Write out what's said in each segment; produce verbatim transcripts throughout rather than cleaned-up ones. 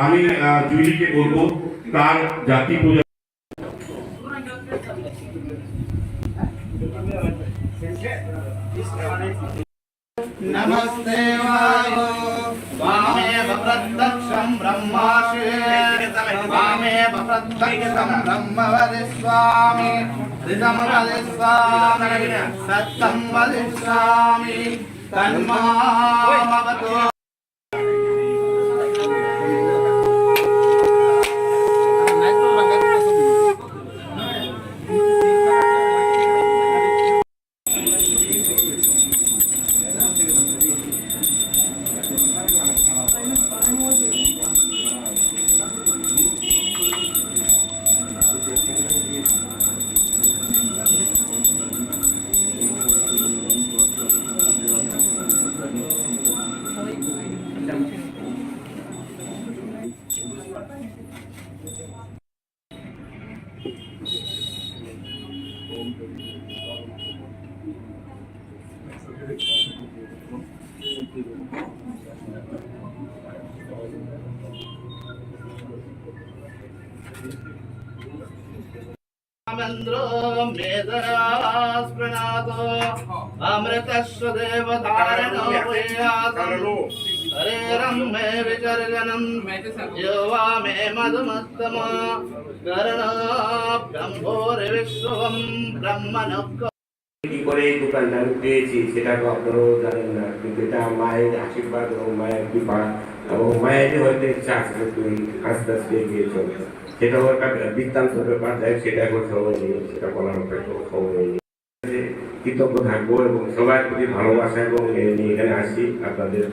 আমি, আহ, জুইলিকে বলবো তার জাতি পূজা। नमस्ते वायो, त्वामेव प्रत्यक्षं ब्रह्मासि, त्वामेव प्रत्यक्षं ब्रह्म वदिष्यामि, ऋतं वदिष्यामि, सत्यं वदिष्यामि, तन्मामवतु। रामेन्द्रो मेधया स्पृणातु अमृतस्य देवधारणो भूयासं शरीरं मे विसर्जनं यो वा मे मदमुत्तम कर्णो ब्रह्मोर्विश्वं ब्रह्मणो কি করে এই দোকানটা আমি পেয়েছি, সেটা তো আপনারাও জানেন না, কিন্তু এটা মায়ের আশীর্বাদ এবং মায়ের কৃপা এবং মায়েরই হয়তো ইচ্ছা আছে যে তুই আস্তে আস্তে এগিয়ে চল। সেটাও একটা বৃত্তান্ত ব্যাপার, যাই হোক, সেটা এখন সময় নেই, সেটা বলার মতো এখন সময় নেই। কৃতজ্ঞ থাকবো এবং সবার প্রতি ভালোবাসা এবং এ নিয়ে এখানে আসি। আপনাদের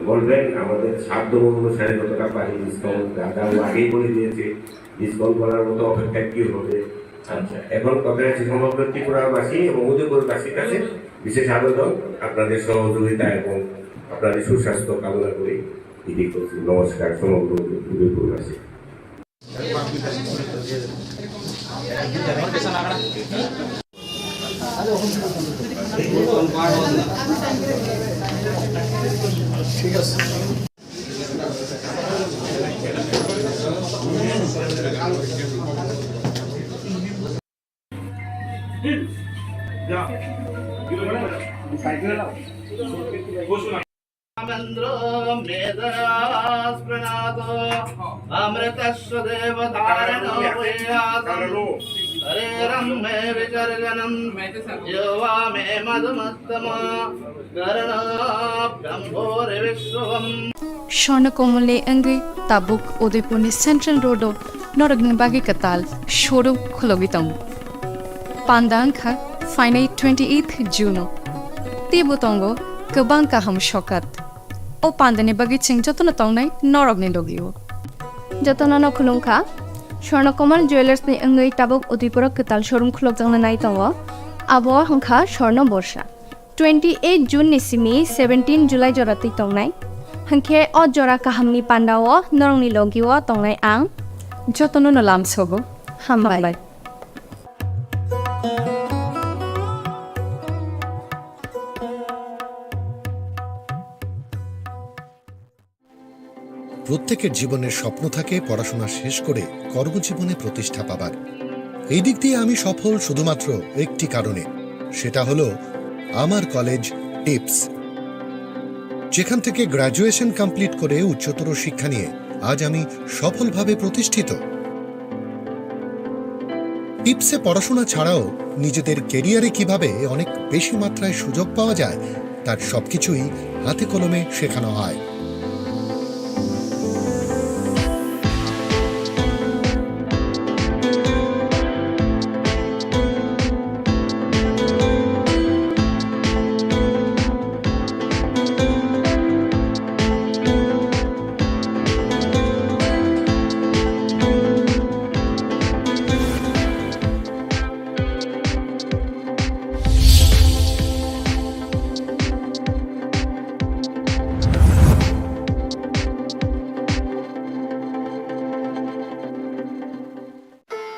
বলবেন, আমাদের সাধ্য অনুসারে যতটা পারি ডিসকাউন্ট, দাদাও আগেই বলে দিয়েছে, ডিসকাউন্ট করার মতো অপেক্ষা কি হবে। আচ্ছা, এখন কথা হচ্ছে সমগ্র ত্রিপুরাবাসী এবং উদয়পুরবাসীর কাছে বিশেষ আবেদন, আপনাদের সহযোগিতা এবং আপনাদের সুস্বাস্থ্য কামনা করি। এটি করছি। নমস্কার সমগ্র উদয়পুরবাসী। रामेन्द्रो मेधया स्पृणातु अमृतस्य देवधारणो भूयासं शरीरं मे विसर्जनं यो वा मे मदमुत्तम कर्णो ब्रह्मोर्विश्वं। Swarna Kamalni wngwi tabuk Udaipurni Central Road-o norokni bagwi kwtal showroom khulogwi tongo. Panda wngkha phainai twenty eighth June-o. Teibo tongo kwbang kaham sokat. O pandani bagwi chwng jotono tongnai norokni logi-o. Jotono no khulumkha. Swarna Kamal Jewellers-ni wngwi tabuk Udaipur-o kwtal showroom khulokjakna nai tongo. Abo wngkha Swarna Borsa. Twenty eight June ni simi seventeen July jora twi tongnai. Hwnkhe o jora kahamni pandao norokni logi-o tongnai ang. Jotono no lamsogo. Hambai. Hambai. প্রত্যেকের জীবনের স্বপ্ন থাকে পড়াশোনা শেষ করে কর্মজীবনে প্রতিষ্ঠা পাবার। এই দিক দিয়ে আমি সফল শুধুমাত্র একটি কারণে, সেটা হলো আমার কলেজ টিপস, যেখান থেকে গ্র্যাজুয়েশন কমপ্লিট করে উচ্চতর শিক্ষা নিয়ে আজ আমি সফলভাবে প্রতিষ্ঠিত। টিপসে পড়াশোনা ছাড়াও নিজেদের ক্যারিয়ারে কিভাবে অনেক বেশি মাত্রায় সুযোগ পাওয়া যায়, তার সবকিছুই হাতে কলমে শেখানো হয়।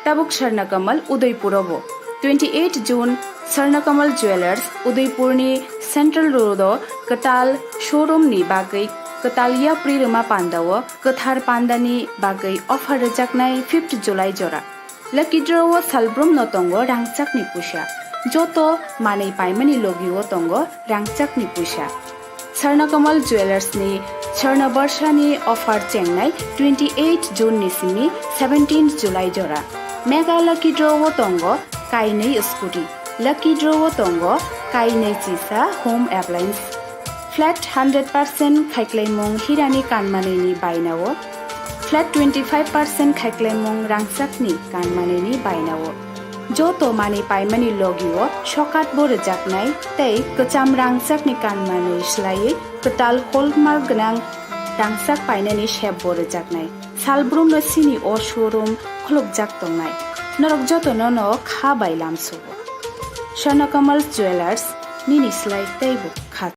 Tabuk Swarna Kamal Udaipuro bo. Twenty eight June Swarna Kamal Jewellers Udaipurni Central Road-o kwtal showroom-ni bagwi Kwtal yapri rwma pandao kwthar pandani bagwi offer rwjaknai fifth July jora. Lucky draw o salbrumno tongo rangchakni puisa. Joto manwi paimani logio tongo rangchakni puisa. Swarnakamal Jewellers ni Swarnabarsha ni offer chengnai twenty eight June ni simi seventeen July jora. Mega Lucky Draw o tongo kainwi scooty. Lucky Draw o tongo kainwi chisa home appliance. Flat hundred percent khaiklaimung hirani kanmanini bainao. Flat twenty five percent khaiklaimung rangchakni kanmanini bainao. Joto manwi paimani logio sokat bo rwjaknai tei kwcham rangchakni kanmanwi swlaiwi kwtal hallmark gwnang rangchak painani sep bo rwjaknai. Salbrumno sini o showroom khulukjak tongnai. Norok jotono no kha bai lamsugo. Swarnakamal Jewellers, nini slai teibo.